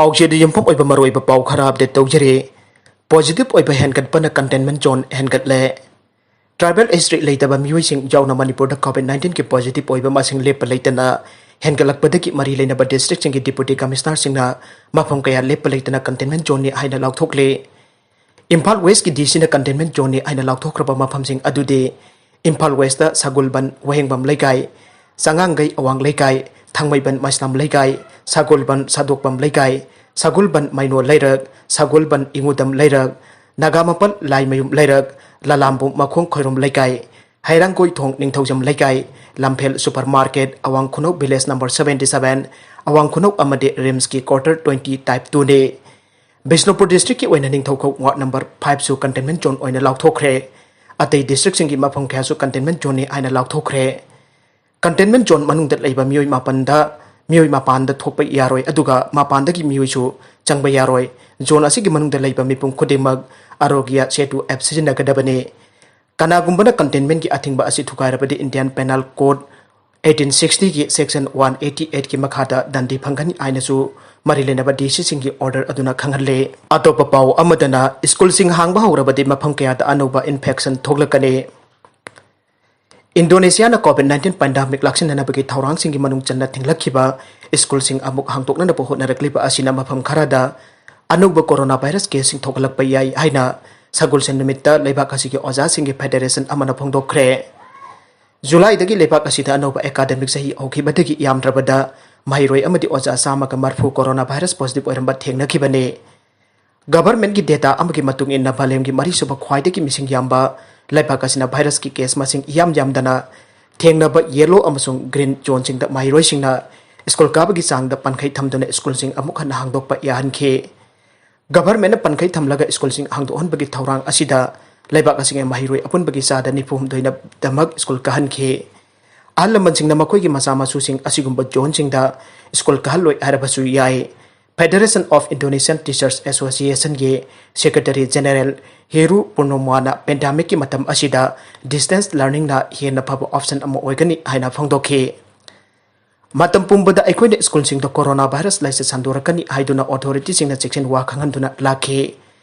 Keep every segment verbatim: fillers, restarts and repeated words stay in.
ꯄꯥꯎꯆꯦꯗ ꯌꯨꯝꯐꯝ ꯑꯣꯏꯕ ꯃꯔꯨꯑꯣꯏꯕ ꯄꯥꯎ ꯈꯔ ꯑꯞꯗꯦꯠ ꯇꯧꯖꯔꯤ꯫ ꯄꯣꯖꯤꯇꯤꯚ ꯑꯣꯏꯕ ꯍꯦꯟꯒꯠꯄꯅ ꯀꯟꯇꯦꯟꯃꯦꯟ ꯖꯣꯟ ꯍꯦꯟꯒꯠꯂꯦ꯫ ꯇ꯭ꯔꯥꯏꯕꯦꯜ ꯍꯤꯁꯇ꯭ꯔꯤ ꯂꯩꯇꯕ ꯃꯤꯑꯣꯏꯁꯤꯡ ꯌꯥꯎꯅ ꯃꯅꯤꯄꯨꯔꯗ ꯀꯣꯚꯤꯗ ꯅꯥꯏꯟꯇꯤꯟꯒꯤ ꯄꯣꯖꯤꯇꯤꯚ ꯑꯣꯏꯕ ꯃꯁꯤꯡ ꯂꯦꯞꯄ ꯂꯩꯇꯅ ꯍꯦꯟꯒꯠꯂꯛꯄꯗꯒꯤ ꯃꯔꯤ ꯂꯩꯅꯕ ꯗꯤꯁꯇ꯭ꯔꯤꯛꯁꯤꯡꯒꯤ ꯗꯤꯄꯨꯇꯤ ꯀꯃꯤꯁꯅꯔꯁꯤꯡꯅ ꯃꯐꯝ ꯀꯌꯥ ꯂꯦꯞꯄ ꯂꯩꯇꯅ ꯀꯟꯇꯦꯟꯃꯦꯟ ꯖꯣꯟꯅꯤ ꯍꯥꯏꯅ ꯂꯥꯎꯊꯣꯛꯂꯦ꯫ ꯏꯝꯐꯥꯜ ꯋꯦꯁꯀꯤ ꯗꯤ ꯁꯤꯅ ꯀꯟꯇꯦꯟꯃꯦꯟ ꯖꯣꯟꯅꯤ ꯍꯥꯏꯅ ꯂꯥꯎꯊꯣꯛꯈ꯭ꯔꯕ ꯃꯐꯝꯁꯤꯡ ꯑꯗꯨꯗꯤ ꯏꯝꯐꯥꯜ ꯋꯦꯁꯇ ꯁꯒꯣꯜꯕꯟ ꯋꯥꯍꯦꯡꯕꯝ ꯂꯩꯀꯥꯏ, ꯆꯉꯥꯡꯒꯩ ꯑꯋꯥꯡ ꯂꯩꯀꯥꯏ, ꯊꯥꯡꯃꯩꯕꯟ ꯃꯩꯁꯅꯥꯝ ꯂꯩꯀꯥꯏ, ꯁꯒꯣꯜꯕꯟ ꯁꯥꯗꯣꯛꯄꯝ ꯂꯩꯀꯥꯏ, ꯁꯒꯣꯜꯕꯟ ꯃꯩꯅꯣ ꯂꯩꯔꯛ, ꯁꯒꯣꯜꯕꯟ ꯏꯉꯨꯗꯝ ꯂꯩꯔꯛ, ꯅꯥꯒꯥꯃꯄꯜ ꯂꯥꯏꯃꯌꯨꯝ ꯂꯩꯔꯛ, ꯂꯂꯥꯝꯕꯨ ꯃꯈꯣꯡ ꯈꯣꯏꯔꯨꯝ ꯂꯩꯀꯥꯏ, ꯍꯩꯔꯥꯡꯒꯣꯏꯊꯣꯡ ꯅꯤꯡꯊꯧꯖꯝ ꯂꯩꯀꯥꯏ, ꯂꯝꯐꯦꯜ ꯁꯨꯄꯔ ꯃꯥꯔꯀꯦꯠ, ꯑꯋꯥꯡ ꯈꯨꯅꯧ ꯚꯤꯂꯦꯖ ꯅꯝꯕꯔ ꯁꯚꯦꯟꯇꯤ ꯁꯚꯦꯟ, ꯑꯋꯥꯡ ꯈꯨꯅꯧ ꯑꯃꯗꯤ ꯔꯤꯝꯁꯀꯤ ꯀ꯭ꯋꯥꯇꯔ ꯇ꯭ꯋꯦꯟꯇꯤ ꯇꯥꯏꯞ ꯇꯨꯅꯤ꯫ ꯕꯤꯁꯅꯨꯄꯨꯔ ꯗꯤꯁꯇ꯭ꯔꯤꯛꯀꯤ ꯑꯣꯏꯅ ꯅꯤꯡꯊꯧꯈꯣꯛ ꯋꯥꯔꯗ ꯅꯝꯕꯔ ꯐꯥꯏꯚꯁꯨ ꯀꯟꯇꯦꯟꯃꯦꯟ ꯖꯣꯟ ꯑꯣꯏꯅ ꯂꯥꯎꯊꯣꯛꯈ꯭ꯔꯦ꯫ ꯑꯇꯩ ꯗꯤꯁꯇ꯭ꯔꯤꯛꯁꯤꯡꯒꯤ ꯃꯐꯝ ꯀꯌꯥꯁꯨ ꯀꯟꯇꯦꯟꯃꯦꯟ ꯖꯣꯟꯅꯤ ꯍꯥꯏꯅ ꯂꯥꯎꯊꯣꯛꯈ꯭ꯔꯦ꯫ ꯀꯟꯇꯦꯟꯃꯦꯟ ꯖꯣꯟ ꯃꯅꯨꯡꯗ ꯂꯩꯕ ꯃꯤꯑꯣꯏ ꯃꯥꯄꯟꯗ ꯃꯤꯑꯣꯏ ꯃꯄꯥꯟꯗ ꯊꯣꯛꯄ ꯌꯥꯔꯣꯏ, ꯑꯗꯨꯒ ꯃꯄꯥꯟꯗꯒꯤ ꯃꯤꯑꯣꯏꯁꯨ ꯆꯪꯕ ꯌꯥꯔꯣꯏ꯫ ꯖꯣꯟ ꯑꯁꯤꯒꯤ ꯃꯅꯨꯡꯗ ꯂꯩꯕ ꯃꯤꯄꯨꯝ ꯈꯨꯗꯤꯡꯃꯛ ꯑꯥꯔꯣꯒ꯭ꯌ ꯁꯦꯇꯨ ꯑꯦꯞ ꯁꯤꯖꯤꯟꯅꯒꯗꯕꯅꯤ꯫ ꯀꯅꯥꯒꯨꯝꯕꯅ ꯀꯟꯇꯦꯟꯃꯦꯟꯒꯤ ꯑꯊꯤꯡꯕ ꯑꯁꯤ ꯊꯨꯒꯥꯏꯔꯕꯗꯤ ꯏꯟꯗꯤꯌꯥꯟ ꯄꯦꯅꯥꯜ ꯀꯣꯗ ꯑꯩꯠꯇꯤꯟ ꯁꯤꯛꯁꯇꯤꯒꯤ ꯁꯦꯛꯁꯟ ꯋꯥꯟ ꯑꯩꯠꯇꯤ ꯑꯩꯠꯀꯤ ꯃꯈꯥꯗ ꯗꯟꯗꯤ ꯐꯪꯒꯅꯤ ꯍꯥꯏꯅꯁꯨ ꯃꯔꯤ ꯂꯩꯅꯕ ꯗꯤ ꯁꯤꯁꯤꯡꯒꯤ ꯑꯣꯔꯗꯔ ꯑꯗꯨꯅ ꯈꯪꯍꯜꯂꯦ꯫ ꯑꯇꯣꯞꯄ ꯄꯥꯎ ꯑꯃꯗꯅ, ꯁ꯭ꯀꯨꯜꯁꯤꯡ ꯍꯥꯡꯕ ꯍꯧꯔꯕꯗꯤ ꯃꯐꯝ ꯀꯌꯥꯗ ꯑꯅꯧꯕ ꯏꯟꯐꯦꯛꯁꯟ ꯊꯣꯛꯂꯛꯀꯅꯤ꯫ ꯏꯟꯗꯣꯅꯦꯁꯤꯌꯥꯅ ꯀꯣꯚꯤꯗ ꯅꯥꯏꯟꯇꯤꯟ ꯄꯦꯟꯗꯥꯃꯤꯛ ꯂꯥꯛꯁꯤꯟꯅꯅꯕꯒꯤ ꯊꯧꯔꯥꯡꯁꯤꯡꯒꯤ ꯃꯅꯨꯡ ꯆꯟꯅ ꯊꯤꯡꯂꯛꯈꯤꯕ ꯁ꯭ꯀꯨꯜꯁꯤꯡ ꯑꯃꯨꯛ ꯍꯥꯡꯗꯣꯛꯅꯅꯕ ꯍꯣꯠꯅꯔꯛꯂꯤꯕ ꯑꯁꯤꯅ ꯃꯐꯝ ꯈꯔꯗ ꯑꯅꯧꯕ ꯀꯣꯔꯣꯅꯥ ꯚꯥꯏꯔꯁ ꯀꯦꯁꯁꯤꯡ ꯊꯣꯛꯒꯠꯂꯛꯄ ꯌꯥꯏ ꯍꯥꯏꯅ ꯁꯒꯣꯜꯁꯦꯟ ꯅꯨꯃꯤꯠꯇ ꯂꯩꯕꯥꯛ ꯑꯁꯤꯒꯤ ꯑꯣꯖꯥꯁꯤꯡꯒꯤ ꯐꯦꯗꯦꯔꯦꯁꯟ ꯑꯃꯅ ꯐꯣꯡꯗꯣꯛꯈ꯭ꯔꯦ꯫ ꯖꯨꯂꯥꯏꯗꯒꯤ ꯂꯩꯕꯥꯛ ꯑꯁꯤꯗ ꯑꯅꯧꯕ ꯑꯦꯀꯥꯗꯃꯤꯛ ꯆꯍꯤ ꯍꯧꯈꯤꯕꯗꯒꯤ ꯌꯥꯝꯗ꯭ꯔꯕꯗ ꯃꯍꯩꯔꯣꯏ ꯑꯃꯗꯤ ꯑꯣꯖꯥ ꯆꯥꯝꯃꯒ ꯃꯔꯤꯐꯨ ꯀꯣꯔꯣꯅꯥ ꯚꯥꯏꯔꯁ ꯄꯣꯖꯤꯇꯤꯚ ꯑꯣꯏꯔꯝꯕ ꯊꯦꯡꯅꯈꯤꯕꯅꯤ꯫ ꯒꯚꯔꯟꯃꯦꯟꯠꯀꯤ ꯗꯦꯇꯥ ꯑꯃꯒꯤ ꯃꯇꯨꯡ ꯏꯟꯅ ꯃꯥꯂꯦꯝꯒꯤ ꯃꯔꯤꯁꯨꯕ ꯈ꯭ꯋꯥꯏꯗꯒꯤ ꯃꯤꯁꯤꯡ ꯌꯥꯝꯕ ꯂꯩꯕꯥꯛ ꯑꯁꯤꯅ ꯚꯥꯏꯔꯁꯀꯤ ꯀꯦꯁ ꯃꯁꯤꯡ ꯏꯌꯥꯝ ꯌꯥꯝꯗꯅ ꯊꯦꯡꯅꯕ ꯌꯦꯂꯣ ꯑꯃꯁꯨꯡ ꯒ꯭ꯔꯤꯟ ꯖꯣꯟꯁꯤꯡꯗ ꯃꯍꯩꯔꯣꯏꯁꯤꯡꯅ ꯁ꯭ꯀꯨꯜ ꯀꯥꯕꯒꯤ ꯆꯥꯡꯗ ꯄꯟꯈꯩ ꯊꯝꯗꯨꯅ ꯁ꯭ꯀꯨꯜꯁꯤꯡ ꯑꯃꯨꯛ ꯍꯟꯅ ꯍꯥꯡꯗꯣꯛꯄ ꯌꯥꯍꯟꯈꯤ꯫ ꯒꯚꯔꯟꯃꯦꯟꯠꯅ ꯄꯟꯈꯩ ꯊꯝꯂꯒ ꯁ꯭ꯀꯨꯜꯁꯤꯡ ꯍꯥꯡꯗꯣꯛꯍꯟꯕꯒꯤ ꯊꯧꯔꯥꯡ ꯑꯁꯤꯗ ꯂꯩꯕꯥꯛ ꯑꯁꯤꯒꯤ ꯃꯍꯩꯔꯣꯏ ꯑꯄꯨꯟꯕꯒꯤ ꯆꯥꯗ ꯅꯤꯐꯨ ꯍꯨꯝꯗꯣꯏꯅ ꯗꯃꯛ ꯁ꯭ꯀꯨꯜ ꯀꯥꯍꯟꯈꯤ꯫ ꯑꯍꯜ ꯂꯃꯟꯁꯤꯡꯅ ꯃꯈꯣꯏꯒꯤ ꯃꯆꯥ ꯃꯁꯨꯁꯤꯡ ꯑꯁꯤꯒꯨꯝꯕ ꯖꯣꯟꯁꯤꯡꯗ ꯁ꯭ꯀꯨꯜ ꯀꯥꯍꯜꯂꯣꯏ ꯍꯥꯏꯔꯕꯁꯨ ꯌꯥꯏ꯫ Federation of Indonesian Teachers Associationꯒꯤ ꯁꯦꯀ꯭ꯔꯦꯇꯔꯤ ꯖꯦꯅꯦꯔꯦꯜ ꯍꯦꯔꯨ ꯄꯨꯔꯅꯣꯃꯥꯅ ꯄꯦꯟꯗꯥꯃꯤꯛꯀꯤ ꯃꯇꯝ ꯑꯁꯤꯗ ꯗꯤꯁꯇꯦꯟꯁ ꯂꯔꯅꯤꯡꯅ ꯍꯦꯟꯅ ꯐꯕ ꯑꯣꯞꯁꯟ ꯑꯃ ꯑꯣꯏꯒꯅꯤ ꯍꯥꯏꯅ ꯐꯣꯡꯗꯣꯛꯈꯤ꯫ ꯃꯇꯝ ꯄꯨꯝꯕꯗ ꯑꯩꯈꯣꯏꯅ ꯁ꯭ꯀꯨꯜꯁꯤꯡꯗ ꯀꯣꯔꯣꯅꯥ ꯚꯥꯏꯔꯁ ꯂꯥꯏꯆꯠ ꯁꯟꯗꯣꯔꯛꯀꯅꯤ ꯍꯥꯏꯗꯨꯅ ꯑꯣꯊꯣꯔꯤꯇꯤꯁꯤꯡꯅ ꯆꯦꯛꯁꯤꯟ ꯋꯥ ꯈꯪꯍꯟꯗꯨꯅ ꯂꯥꯛꯈꯤ꯫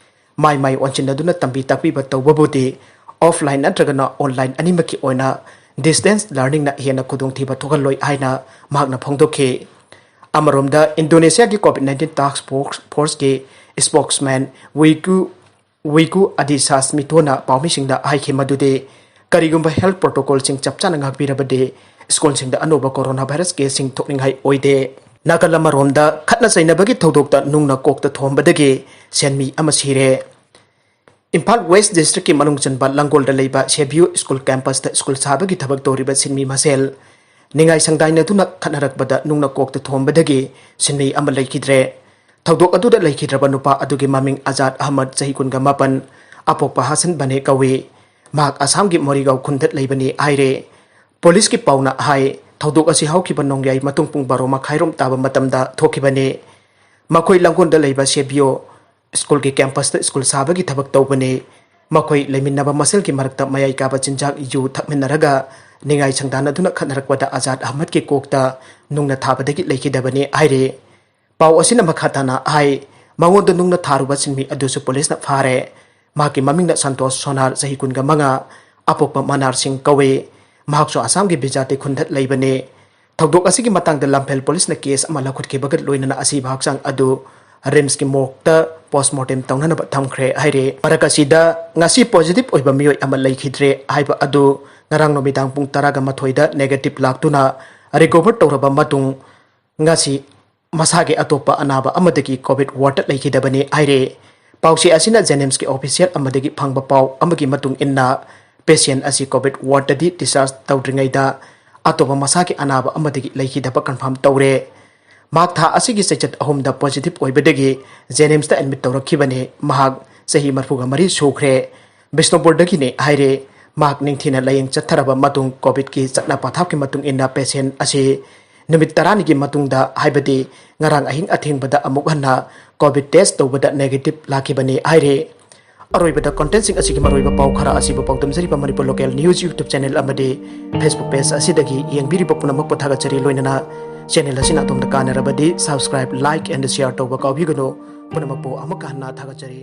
ꯃꯥꯏ ꯃꯥꯏ ꯑꯣꯟꯁꯤꯟꯅꯗꯨꯅ ꯇꯝꯕꯤ ꯇꯥꯛꯄꯤꯕ ꯇꯧꯕꯕꯨꯗꯤ ꯑꯣꯐꯂꯥꯏꯟ ꯅꯠꯇ꯭ꯔꯒꯅ ꯑꯣꯟꯂꯥꯏꯟ ꯑꯅꯤꯃꯛꯀꯤ ꯑꯣꯏꯅ ꯗꯤꯁꯇꯦꯟꯁ ꯂꯔꯅꯤꯡꯅ ꯍꯦꯟꯅ ꯈꯨꯗꯣꯡꯊꯤꯕ ꯊꯣꯛꯍꯜꯂꯣꯏ ꯍꯥꯏꯅ ꯃꯍꯥꯛꯅ ꯐꯣꯡꯗꯣꯛꯈꯤ꯫ ꯑꯃꯔꯣꯝꯗ ꯏꯟꯗꯣꯅꯦꯁꯤꯌꯥꯒꯤ COVID nineteen task force, ꯐꯣꯔꯁꯀꯤ spokesman ꯋꯤꯀꯨ ꯋꯤꯀꯨ ꯑꯗꯤꯁꯥꯁꯃꯤꯇꯣꯅ ꯄꯥꯎꯃꯤꯁꯤꯡꯗ ꯍꯥꯏꯈꯤ ꯃꯗꯨꯗꯤ ꯀꯔꯤꯒꯨꯝꯕ ꯍꯦꯜꯊ ꯄ꯭ꯔꯣꯇꯣꯀꯣꯜꯁꯤꯡ ꯆꯞ ꯆꯥꯅ ꯉꯥꯛꯄꯤꯔꯕꯗꯤ ꯁ꯭ꯀꯨꯜꯁꯤꯡꯗ ꯑꯅꯧꯕ ꯀꯣꯔꯣꯅꯥ ꯚꯥꯏꯔꯁ ꯀꯦꯁꯁꯤꯡ ꯊꯣꯛꯅꯤꯡꯉꯥꯏ ꯑꯣꯏꯗꯦ꯫ ꯅꯥꯀꯜ ꯑꯃꯔꯣꯝꯗ ꯈꯠꯅ ꯆꯩꯅꯕꯒꯤ ꯊꯧꯗꯣꯛꯇ ꯅꯨꯡꯅ ꯀꯣꯛꯇ ꯊꯣꯝꯕꯗꯒꯤ ꯁꯦꯟꯃꯤ ꯑꯃ ꯁꯤꯔꯦ꯫ ꯏꯝꯐꯥꯜ ꯋꯦꯁ꯭ꯠ ꯗꯤꯁꯇ꯭ꯔꯤꯛꯀꯤ ꯃꯅꯨꯡ ꯆꯟꯕ ꯂꯥꯡꯒꯣꯜꯗ ꯂꯩꯕ ꯁꯦꯕꯤꯌꯨ ꯁ꯭ꯀꯨꯜ ꯀꯦꯝꯄꯁꯇ ꯁ꯭ꯀꯨꯜ ꯁꯥꯕꯒꯤ ꯊꯕꯛ ꯇꯧꯔꯤꯕ ꯁꯤꯟꯃꯤ ꯃꯁꯦꯜ ꯅꯤꯡꯉꯥꯏ ꯁꯪꯗꯥꯏꯅꯗꯨꯅ ꯈꯠꯅꯔꯛꯄꯗ ꯅꯨꯡꯅ ꯀꯣꯛꯇ ꯊꯣꯝꯕꯗꯒꯤ ꯁꯤꯟꯃꯤ ꯑꯃ ꯂꯩꯈꯤꯗ꯭ꯔꯦ꯫ ꯊꯧꯗꯣꯛ ꯑꯗꯨꯗ ꯂꯩꯈꯤꯗ꯭ꯔꯕ ꯅꯨꯄꯥ ꯑꯗꯨꯒꯤ ꯃꯃꯤꯡ ꯑꯖꯥꯗ ꯑꯍꯃꯗ, ꯆꯍꯤ ꯀꯨꯟꯒ ꯃꯥꯄꯟ, ꯑꯄꯣꯛꯄ ꯍꯥꯁꯟ ꯕꯅꯦ ꯀꯧꯏ꯫ ꯃꯍꯥꯛ ꯑꯁꯥꯝꯒꯤ ꯃꯣꯔꯤꯒꯥꯎ ꯈꯨꯟꯗ ꯂꯩꯕꯅꯤ ꯍꯥꯏꯔꯦ꯫ ꯄꯨꯂꯤꯁꯀꯤ ꯄꯥꯎꯅ ꯍꯥꯏ, ꯊꯧꯗꯣꯛ ꯑꯁꯤ ꯍꯧꯈꯤꯕ ꯅꯣꯡꯌꯥꯏ ꯃꯇꯨꯡ ꯄꯨꯡ ꯕꯥꯔꯣ ꯃꯈꯥꯏꯔꯣꯝ ꯇꯥꯕ ꯃꯇꯝꯗ ꯊꯣꯛꯈꯤꯕꯅꯤ꯫ ꯃꯈꯣꯏ ꯂꯥꯡꯒꯣꯜꯗ ꯂꯩꯕ ꯁꯦꯕꯤꯌꯣ ꯁ꯭ꯀꯨꯜꯒꯤ ꯀꯦꯝꯄꯁꯇ ꯁ꯭ꯀꯨꯜ ꯁꯥꯕꯒꯤ ꯊꯕꯛ ꯇꯧꯕꯅꯤ꯫ ꯃꯈꯣꯏ ꯂꯩꯃꯤꯟꯅꯕ ꯃꯁꯦꯜꯒꯤ ꯃꯔꯛꯇ ꯃꯌꯥꯏ ꯀꯥꯕ ꯆꯤꯟꯖꯥꯛ ꯌꯨ ꯊꯛꯃꯤꯟꯅꯔꯒ ꯅꯤꯡꯉꯥꯏ ꯁꯪꯗꯥꯅꯗꯨꯅ ꯈꯠꯅꯔꯛꯄꯗ ꯑꯖꯥꯗ ꯑꯍꯃꯗꯀꯤ ꯀꯣꯛꯇ ꯅꯨꯡꯅ ꯊꯥꯕꯗꯒꯤ ꯂꯩꯈꯤꯗꯕꯅꯤ ꯍꯥꯏꯔꯤ꯫ ꯄꯥꯎ ꯑꯁꯤꯅ ꯃꯈꯥ ꯇꯥꯅ ꯍꯥꯏ, ꯃꯉꯣꯟꯗ ꯅꯨꯡꯅ ꯊꯥꯔꯨꯕ ꯁꯤꯟꯃꯤ ꯑꯗꯨꯁꯨ ꯄꯨꯂꯤꯁꯅ ꯐꯥꯔꯦ꯫ ꯃꯍꯥꯛꯀꯤ ꯃꯃꯤꯡꯅ ꯁꯟꯇꯣꯁ ꯁꯣꯅꯥꯔ, ꯆꯍꯤ ꯀꯨꯟꯒ ꯃꯉꯥ, ꯑꯄꯣꯛꯄ ꯃꯅꯥꯔ ꯁꯤꯡ ꯀꯧꯏ꯫ ꯃꯍꯥꯛꯁꯨ ꯑꯁꯥꯝꯒꯤ ꯕꯤꯖꯥꯇꯤ ꯈꯨꯟꯗ ꯂꯩꯕꯅꯤ꯫ ꯊꯧꯗꯣꯛ ꯑꯁꯤꯒꯤ ꯃꯇꯥꯡꯗ ꯂꯝꯐꯦꯜ ꯄꯨꯂꯤꯁꯅ ꯀꯦꯁ ꯑꯃ ꯂꯧꯈꯠꯈꯤꯕꯒ ꯂꯣꯏꯅꯅ ꯑꯁꯤꯕ ꯍꯛꯆꯥꯡ ꯑꯗꯨ ꯔꯤꯝꯁꯀꯤ ꯃꯣꯔꯒꯇ ꯄꯣꯁ꯭ꯠꯃꯣꯔꯇꯦꯝ ꯇꯧꯅꯅꯕ ꯊꯝꯈ꯭ꯔꯦ ꯍꯥꯏꯔꯦ꯫ ꯃꯔꯛ ꯑꯁꯤꯗ ꯉꯁꯤ ꯄꯣꯖꯤꯇꯤꯚ ꯑꯣꯏꯕ ꯃꯤꯑꯣꯏ ꯑꯃ ꯂꯩꯈꯤꯗ꯭ꯔꯦ ꯍꯥꯏꯕ ꯑꯗꯨ ꯉꯔꯥꯡ ꯅꯨꯃꯤꯗꯥꯡ ꯄꯨꯡ ꯇꯔꯥꯒ ꯃꯥꯊꯣꯏꯗ ꯅꯦꯒꯦꯇꯤꯚ ꯂꯥꯛꯇꯨꯅ ꯔꯤꯀꯣꯚꯔ ꯇꯧꯔꯕ ꯃꯇꯨꯡ ꯉꯁꯤ ꯃꯁꯥꯒꯤ ꯑꯇꯣꯞꯄ ꯑꯅꯥꯕ ꯑꯃꯗꯒꯤ ꯀꯣꯚꯤꯗ ꯋꯥꯔꯗꯇ ꯂꯩꯈꯤꯗꯕꯅꯤ ꯍꯥꯏꯔꯦ꯫ ꯄꯥꯎꯆꯦ ꯑꯁꯤꯅ ꯖꯦꯅꯤꯝꯁꯀꯤ ꯑꯣꯐꯤꯁꯤꯌꯦꯜ ꯑꯃꯗꯒꯤ ꯐꯪꯕ ꯄꯥꯎ ꯑꯃꯒꯤ ꯃꯇꯨꯡ ꯏꯟꯅ, ꯄꯦꯁꯦꯟ ꯑꯁꯤ ꯀꯣꯚꯤꯗ ꯋꯥꯔꯗꯇꯗꯤ ꯗꯤꯁꯆꯥꯔꯖ ꯇꯧꯗ꯭ꯔꯤꯉꯩꯗ ꯑꯇꯣꯞꯄ ꯃꯁꯥꯒꯤ ꯑꯅꯥꯕ ꯑꯃꯗꯒꯤ ꯂꯩꯈꯤꯗꯕ ꯀꯟꯐꯥꯔꯝ ꯇꯧꯔꯦ꯫ ꯃꯍꯥꯛ ꯊꯥ ꯑꯁꯤꯒꯤ ꯆꯩꯆꯠ ꯑꯍꯨꯝꯗ ꯄꯣꯖꯤꯇꯤꯚ ꯑꯣꯏꯕꯗꯒꯤ ꯖꯦꯅꯤꯝꯁꯇ ꯑꯦꯗꯃꯤꯠ ꯇꯧꯔꯛꯈꯤꯕꯅꯤ꯫ ꯃꯍꯥꯛ ꯆꯍꯤ ꯃꯔꯤꯐꯨꯒ ꯃꯔꯤ ꯁꯨꯈ꯭ꯔꯦ꯫ ꯕꯤꯁꯅꯨꯄꯨꯔꯗꯒꯤꯅꯤ ꯍꯥꯏꯔꯦ꯫ ꯃꯍꯥꯛ ꯅꯤꯡꯊꯤꯅ ꯂꯥꯌꯦꯡ ꯆꯠꯊꯔꯕ ꯃꯇꯨꯡ ꯀꯣꯚꯤꯗꯀꯤ ꯆꯠꯅ ꯄꯊꯥꯞꯀꯤ ꯃꯇꯨꯡ ꯏꯟꯅ ꯄꯦꯁꯦꯟ ꯑꯁꯤ ꯅꯨꯃꯤꯠ ꯇꯔꯥꯅꯤꯒꯤ ꯃꯇꯨꯡꯗ, ꯍꯥꯏꯕꯗꯤ ꯉꯔꯥꯡ ꯑꯍꯤꯡ ꯑꯊꯦꯡꯕꯗ ꯑꯃꯨꯛ ꯍꯟꯅ ꯀꯣꯚꯤꯗ ꯇꯦꯁ꯭ꯠ ꯇꯧꯕꯗ ꯅꯦꯒꯦꯇꯤꯚ ꯂꯥꯛꯈꯤꯕꯅꯤ ꯍꯥꯏꯔꯦ꯫ ꯑꯔꯣꯏꯕꯗ contentꯁꯤꯡ ꯑꯁꯤꯒꯤ ꯃꯔꯨꯑꯣꯏꯕ ꯄꯥꯎ ꯈꯔ ꯑꯁꯤꯕꯨ ꯄꯥꯎꯗꯝꯖꯔꯤꯕ Manipur Local News YouTube channel ꯑꯃꯗꯤ Facebook page ꯑꯁꯤꯗꯒꯤ ꯌꯦꯡꯕꯤꯔꯤꯕ ꯄꯨꯝꯅꯃꯛꯄꯨ ꯊꯥꯒꯠꯆꯔꯤ꯫ ꯂꯣꯏꯅꯅ channel ꯑꯁꯤꯅ ꯑꯗꯣꯝꯗ ꯀꯥꯟꯅꯔꯕꯗꯤ subscribe, like and share ꯇꯧꯕ ꯀꯥꯎꯕꯤꯒꯅꯨ꯫ ꯄꯨꯝꯅꯃꯛꯄꯨ ꯑꯃꯨꯛꯀ ꯍꯟꯅ ꯊꯥꯒꯠꯆꯔꯤ꯫